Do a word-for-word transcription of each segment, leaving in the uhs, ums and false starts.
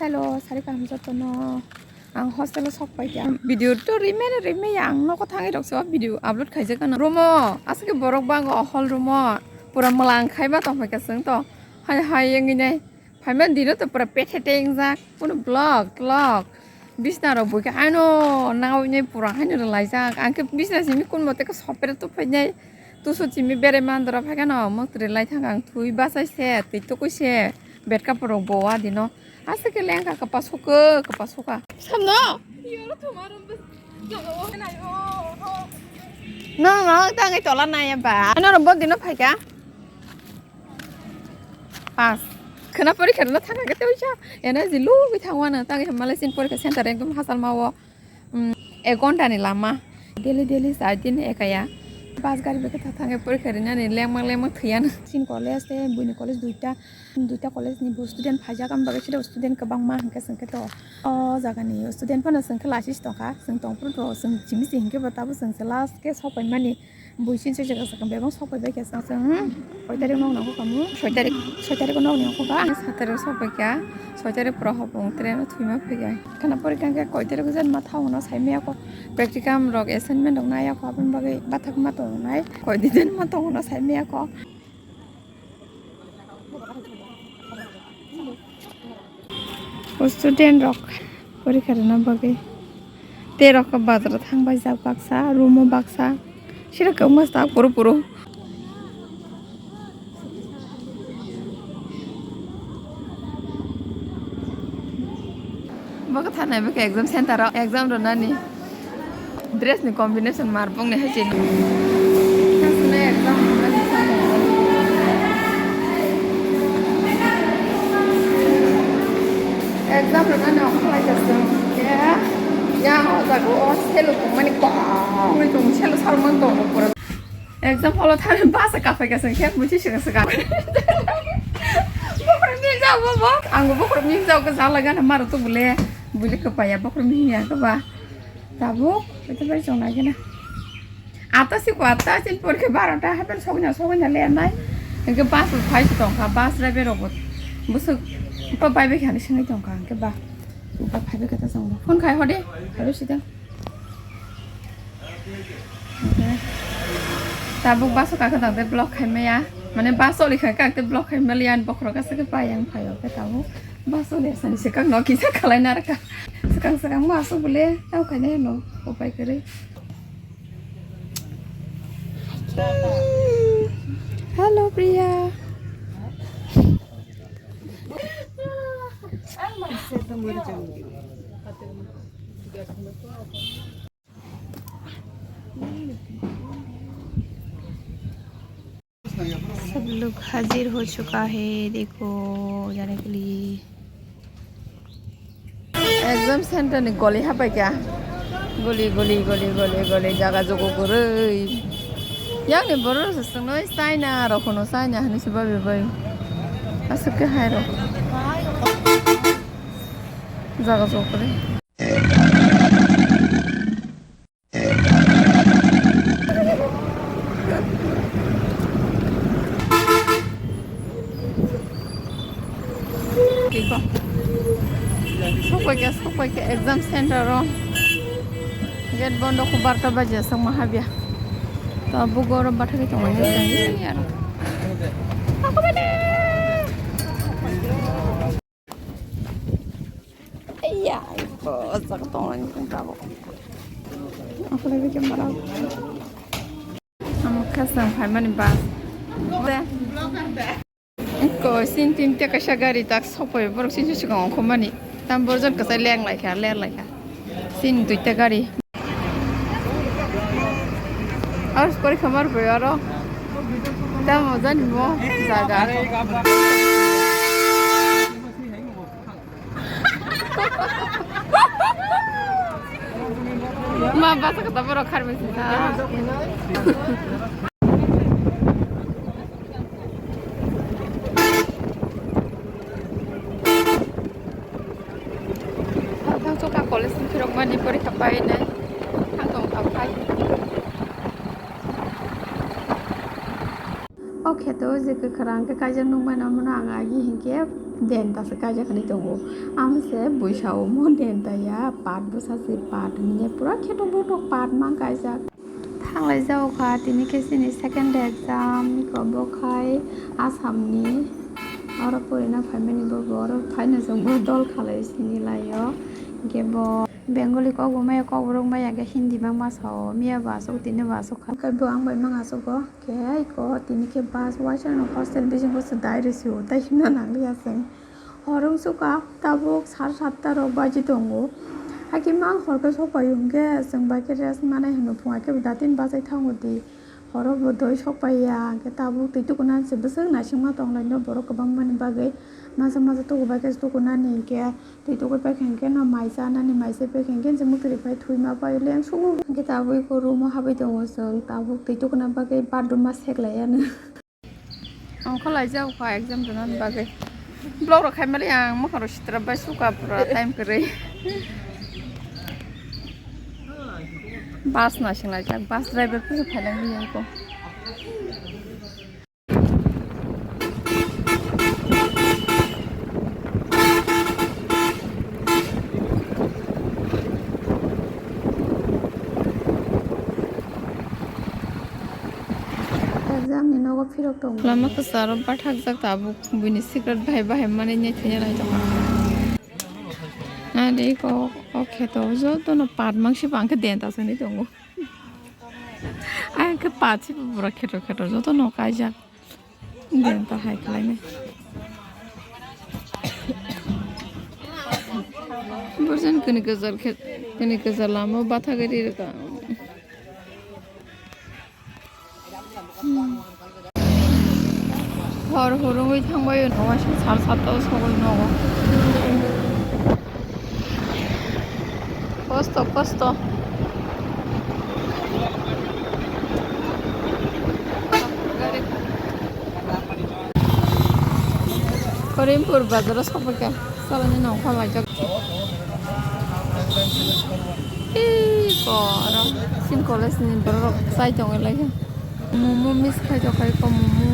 Hello, sari kaham jotono. Ang hostel o sok pai kha. Video to rimene rimya ang nogo thangwi rok so video upload khaijak ano. Room o aswk borok bango hall room o pura mwlang khaiba tong phaikha chwng to. Hai hai wngwi nai. Phaimani dino to pura pethe tengjak. Kuno vlog vlog. Bisna rok buikha ano nawi nai pura haino rwlaijak. Ang khe bisna simi kun mote khe sopre to phainai. Tusu chimi bere mandra phaikha no moktre lai thang ang thui bachai se twi tukui se. Bed kapor rok bo adino. Aswk khe lengkha kwpasukha kwpasukha. Samno. No no tangwi tola nai ba. Ano rok bo dino phaikha. Pass. Khwna porikha rwna thangkha khe tei uisa energy lugwi thangwano tangwi hwnmalai chini porikha center ekdom hachal mao. Ek ghonta ni lama. Daily daily char din ekaya. Bus gari bai khe thang thangwi porikha rwnani lengmak lengmak thwiyano. Chini college tei buini college duita. Duita college ni bo student phaijak, aboni bagwi sida student kwbangma hwnkhe chwng khe to o jaga ni student phano chwng khe lasis tongkha, chwng tongphuru to chwng simi se hinkhe bo tabuk chwng se last khe sok paimani bui sini se jaga sakang bebak sok paibai khe chwng chwng, hmm, koi tarik nok nangkha kamu? Soi tarik, soi tarik o nok nangkha ba? Sat tarik o sok paikha, soi tarik pura hopung train o thwima phaikha. Khana porikha khe koi tarik o jan ma thaono saimaya kho, practicum rok assignment rok naiya kho, aboni bagwi bathak ma tongnai, koi di jan ma tongono saimaya kho. O student rok porikha rwna bagwi tei rok bazar o thang bai jak baksa, room o baksa, sira kwbangma staff puro puro. Bo khe thanai bo khe exam center o exam rwnani dress ni combination mar bongni hai se. Hasne exam rwnani samung. Exam rwnani ongkha lai jasung. Ya, ya o jaga o selo tongmani kwbangwi tong selo salmani tongo pura. Exam hall o thangwi bus o kaphai ka chwng khe muithi swkang swkang. Bokhorok mihim jago bo. Ang bo bokhorok mihim jago khe jala gana maro to bole. Bole kwpaiya bokhorok mihim ya khe ba. Tabuk ito bai chong nai gana. Atta si ko atta chin por khe barota hapen sogna sogna le nai. Hingke bus bo phai si tongkha bus driver rok bo. Busuk pa bai bai khani sengwi tongkha hingke ba. Upa phai bai khe ta chong. Phone khai hode. Halo sida. Tabuk bus o kakhe tangte vlog khaimaya. Mane bus o likha kakte vlog khaimaliya ani bokhorok aswk khe pai ang phaio khe tabuk. Bus o le sani swkang no kisa khalai narwkha. Swkang swkang bus o bole tamo khainai no upai kwrwi. Hello Priya. सब लोग हाजिर हो चुका है, देखो जाने के लिए। Exam center ni goli hapai kha. Goli, goli, goli, goli, goli, jaga jogo kwrwi. Yang ni borok rok se swngnai China rok hono China hinwi se bai bai. Aswk khe hai rok. Jaga jogo kwrwi. Kiko. Sokoi khe, sokoi khe exam center o. Gate bondo kho barta baji aswk ma habya. Tabuk oro bathagwi tongmani se aro. Aiya, iko jaga tonglai ni tabuk. Ang khe mara. Ang khasang phaimani bus. Ko sin tin te kaisa gari tak sokoi borok sin sikang ongkhormani. Tam borok jon kwchai leng lai kha, ler lai kha. Sin duita gari. Aro pori khamar bo aro. Tamo jani mo jaga. Ma basa kata borok kharmai sita. Thang thang choka college ni phirok mani porikha painai. Thang tong thang phai. O kheto je kwkhwrang khe kaijak nukmano, omono ang agi hinkhe Denta se kaijak hinwi tongo. Ang se buisa omo denta ya, pat bwsa se pat hinwi pura kheto botok pat mang kaijak. Thanglai jao kha, tini khe chini second exam, iko bo khai Assam ni. Oro porina phaimani bo, bo oro phaina chwng bo dol khalai sini laio. Hingke bo Bengali kok bo maya, kok borok maya khe Hindi bangma sao, miya bo aswk tini bo aswk kha. Hingke bo ang bai mang aswk o. Khe iko tini khe bus waisa no hostel bisingo se dai rw sio, tai himna nangliya chwng. Hor wng suka tabuk sar satta rok baji tongo. Hakhe mang hor khe sokpai hwnkhe chwng bai khe rest manai hwnwi phunga khe bo datin bachai thango di. Horo bo doi sokpai ya, hwnkhe tabuk twi tukuna se bwswk naisingma tonglaino borok kwbangmani bagwi. Masa masa tuku bai khe tukunani hwnkhe twi tukui paikha hwnkhe no mai chanani, mai se paikha hwnkhe se mwtwrwi pai thwima pai leng sugo. Hwnkhe tabuk iko room o habwi tongo chwng, tabuk twi tukuna bagwi bathroom ma seklai yani. Ang kholai jao kha exam rwna bagwi. Vlog rok khai mali ang mwkhang rok sitra bai suka pura time kwrwi. Bus naising laijak, bus driver khe phailangli ya iko. Exam ni nogo phirok tongo. Lama kwcharo bathakjak tabuk, buini secret bahai bahai manwi naithokya naitokha. Nadi ko o kheto jotono pat mangsi bangkhe denta sani tongo. Ang khe pat si pura kheto kheto jotono kaijak. Denta hai khlainai. Borjan kini kwchar khe, kini kwchar lama bathagari rwkha. Hor hurungwi thangbai o, waisa sal satta o sogwi nogo. Kosto, kosto. Korimpur bazar o sokphaikha, salani nongkhor laijak. Iko aro sin college ni borok rok chai tongwi laikha. Momo miss khai tongkha iko momo.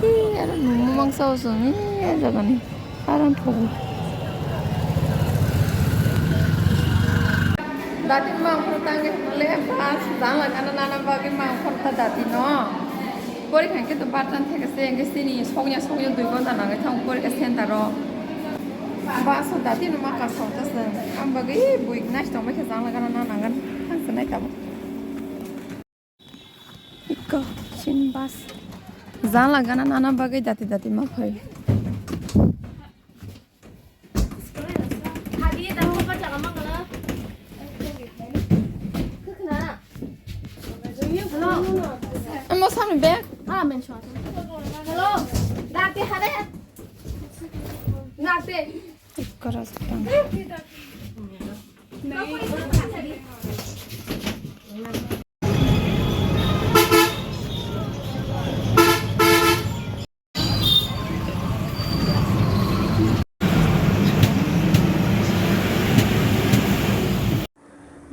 Ih, aro momo mangsa o chwng, ih, jagani. Aram phogo. Dati mangkhor tangwi hwnle bus jangla gana nana bagwi mangkhor ta dati no. Porikha hwnkhe to bus stand theke se hwnkhe chini sokya sokya dui ghonta nangwi thango porikha center o. Bus o dati no ma kasao ta se. Ang bagwi bui nai tongbai khe jangla gana nana gana. Ang se nai tabuk. Iko, chini bus. Jala gana nana bagwi dati dati ma phai. Hello. Amo samni bag. Ah, mention. Hello. Dati hare. Dati. Iko rajpang.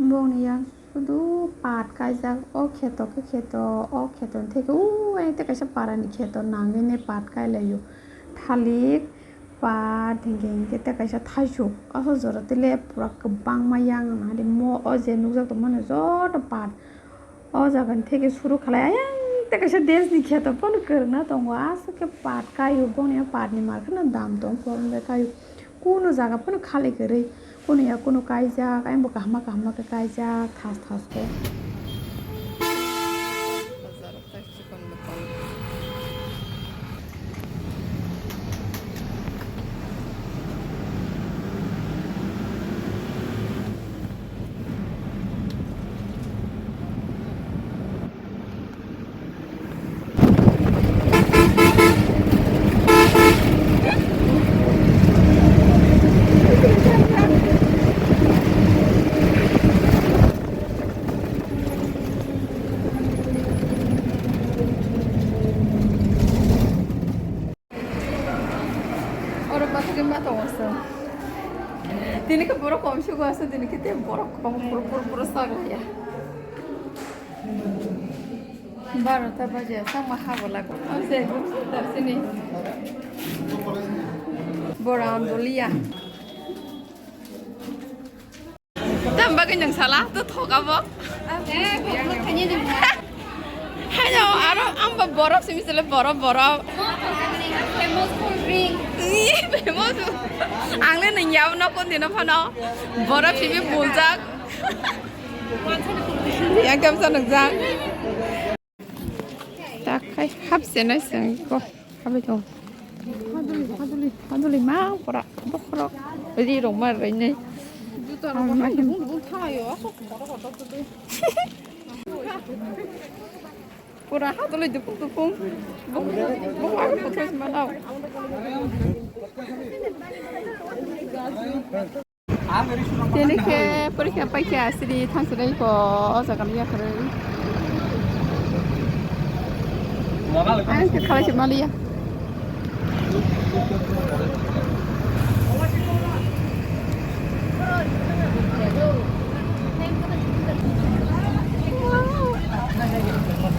Bongni yang sudu pat kaijak, o kheto khe kheto, o kheto ni theke o, tei kaisa para ni kheto nangwi nai pat kai laio. Thalik, pat, hinkhe hinkhe tei kaisa thaisuk, aswk jora tei le pura kwbangma yang nang di mo, o je nukjak tongmani joto pat. O jaga ni theke suru khalai, ayang tei kaisa dance ni kheto phano kwrwngna tongo, aswk khe pat kaio, boni pat ni mar kheno dam tong, phone bai kaio, kunu jaga phano khali kwrwi, kunu ya kunu kaijak, ayang bo kaham kaham khe kaijak, thas thas khe. Oro bathakhe ma tongo chwng. Tini khe borok kom se aswk, tini khe tei borok kwbangma phuru phuru phuru chaklaiya. Barota baje chakma ha bo lago. Abo se gupsuk tarsini. Bora Andolia. Tam bagwi nang sala to thoka bo. Hello, aro ang ba borok simi sele borok borok. Famous cool drink. Ih, famous. Ang le nang yau no kon dino phano. Borok simi buljak. Yang kam sa nang jang. Tak khai hap se nai seng ko. Habi to. Haduli, haduli, haduli mang pora bokhorok. Ri rok mar rai nai. Juta rok ma dubung dubung thayo. Asok kotor kotor tu. Pura haduli dubung dubung. Bokhorok, bokhorok kotor ma dau. Tini khe porikha paikha siri thangsinai ko o jaga ni yakarwi. Ang khe khalai se maliya.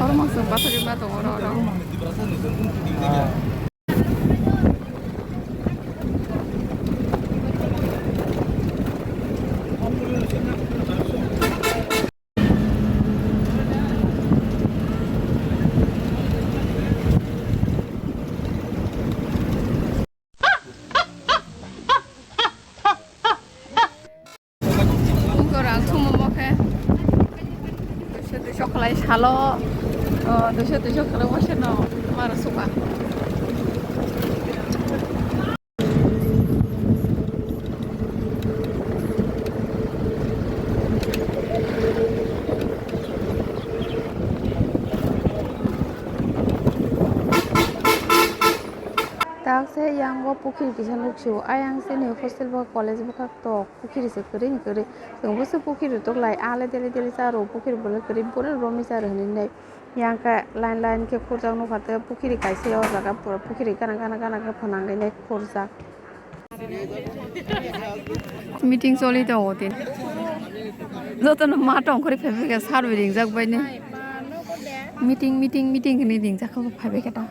Oro mangsa bathari ma tongo oro oro. Gorang thumo mo khe. Duiso duiso khlai salo. O, duiso duiso khlai mo se no maro suka. Tak se yango pukhiri kisa nuksio. Ayang sini hostel bwkha college bwkha tok pukhiri se kwrwi ni kwrwi. Chwng bwswk pukhiri tok lai, ah le dele dele cha rw pukhiri bo le kwrwi, bo le romwi cha rw hinwi nai. Yang khe line line khe khurjak nukha tei pukhiri kaisa o jaga pura pukhiri gana gana gana khe phanangwi nai khurjak. Meeting choli tongo tin. Jotono ma tong khori phai phai khe sir bai ringjak bai ni. Meeting, meeting, meeting hinwi ringjak khe phai phai khe ta.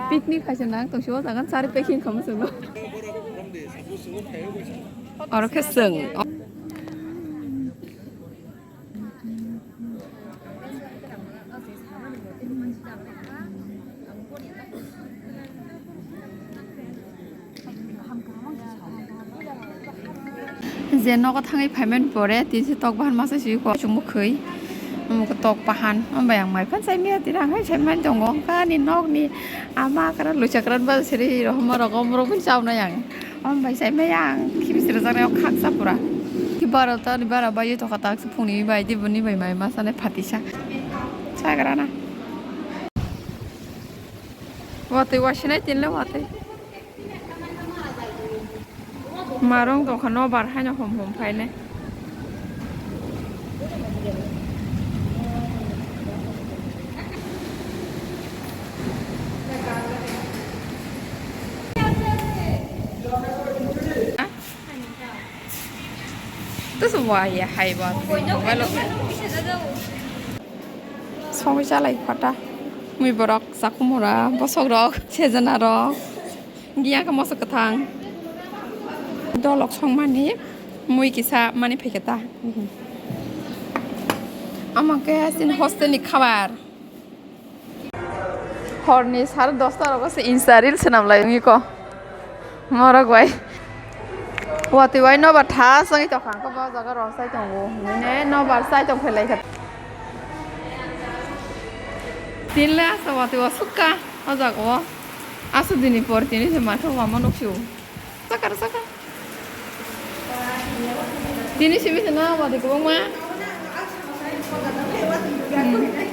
Picnic hai se nang tong si o jaga sari packing khamu chwng no. Oro khe chwng. Je nogo thangwi phaimani pore, tini se tok bahan masa si ko chumui khwi. Omo khe tok bahan, omo bai ang mai phan sai maya tira, ang hai sai mani tongo. Ani nokni ama kara lucha kara ba siri rohoma rogo, omorok bai chaunai ang. Omo bai sai maya ang khibi sira jani o khaksa pura. Ki baro ta ni bara bai to kata phungni bai di buni bai mai masa nai phatisa. Chagrana. Watwi wasinai tinle watwi. Marong tongkha nobar haino hom hom phainai. Tus wah ya hai ba. Songwi chalai pata. Mui borok, chakhumura, bosok rok, sejana rok. Giya khe moso kwthang. Dolok songmani mui kisa mani phaikhe ta. Omo khe chini hostel ni khabar. Horni sare dosta rogo se Insta reel swnam lai wngwi ko. Morok bai. Watwi bai nobar tha songwi tongkha, ang khe bo jaga rw chai tongo. Nini nobar chai tong phailai kha. Tinle asa watwi o sukha o jaga o. Asa dini por tini se maitho wama nuksio. Sakar saka. Tini simi se na watwi kwbangma. Hmm.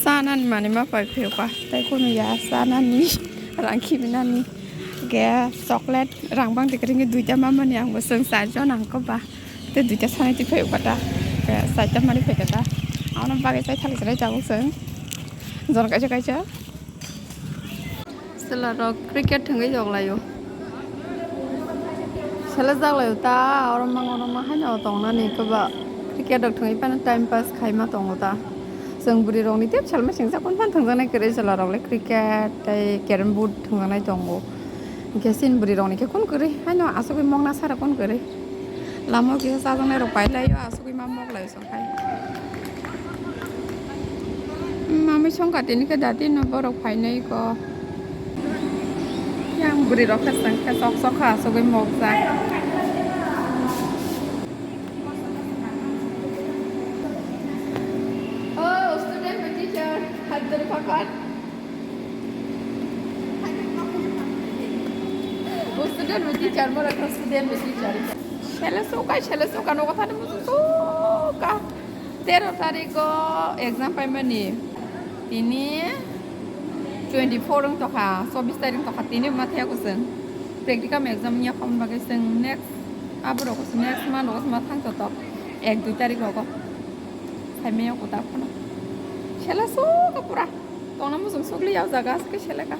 Sanani mani ma pai phiyokha, tei kunu ya sanani rang khibi nani. Ke chocolate rang bang tikring duita mamani ang bo seng sa jo nang ko ba. Te duita sanai ti phai kata. Ke saita mari phai kata. Ano bagai sai thali sai jago seng. Jon kaisa kaisa. Sela rok cricket thangwi jok layo. Sela jak layo ta, oro mang oro mang haino tongnani koba cricket rok thangwi phano time pass khaima tongo ta. Chwng bwrwi rokni tep salma singsa kun phan thangjaknai kwrwi chwla rok le cricket tei carrom board thangjaknai tongo. Hwnkhe chini bwrwi rokni khe kun kwrwi haino asugwi mokna sara kun kwrwi. Lama o kisa chajaknai rok pai laio, asugwi ma mok lai song khai. Mami songkha tini khe dati no borok phainai ko. Yang bwrwi rok khe chwng khe sok sok kha asugwi mokjak. Oh, student by teacher, hajar pakat. Oh, student by teacher, mora kho student by teacher. Sele suka, sele suka, nogo thani musu suka. Tero tarikh o exam paimani. Tini twenty four wng tokha, chobbish tarikh wng tokha, tini ma thaya ko chwng. Practicum exam wngya khoboni bagwi chwng next, aborok next month o ma thang totok. Ek dui tarikh rogo. Saimaya ko ta phano. Sele suka pura. Tongna muchung sukli ya jaga aske seleka.